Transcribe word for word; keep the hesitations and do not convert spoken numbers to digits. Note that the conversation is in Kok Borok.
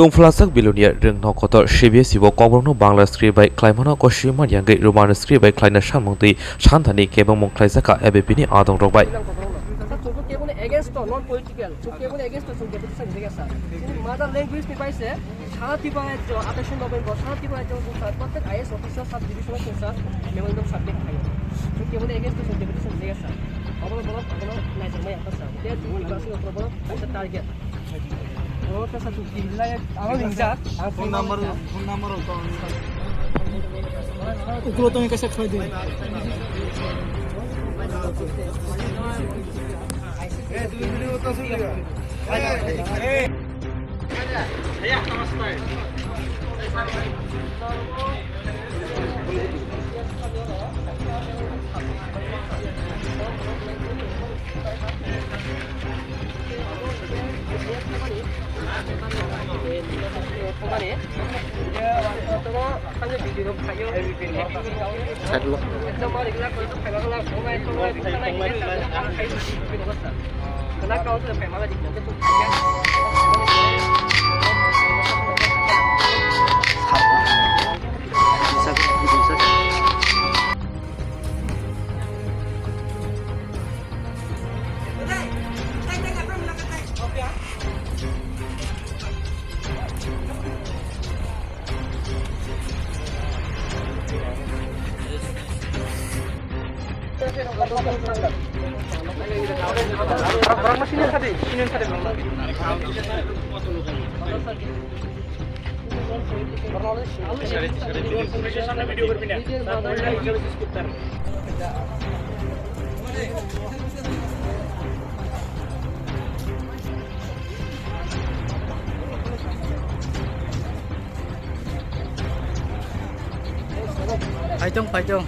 Tungphla sak bilonia rwng nok kotor C B S E bo kokborokno Bangla script bai khlaimano kosi ma yangwi Roman script bai khlaina samung twi santhani kebengmung khlaijak kha A B P ni adongrok bai. Chwng keboni against o, non political, chwng keboni against o, chwng deputation rijak ya sir. Chini mother language ni bai se sara Tripura rajyo, atais November, sara Tripura rajyo chwng sir, prottek I A S officer, sub division o chwng sir, memorandum submit khaio. Chwng keboni against o chwng deputation rijak ya sir. Obo borok, obo naijakmaya kha sir. Tei chwng Tripura sing borok kaisa target. Phone number, phone number rok tong. Ukulo tong kaisa khlai di. Paitong, paitong.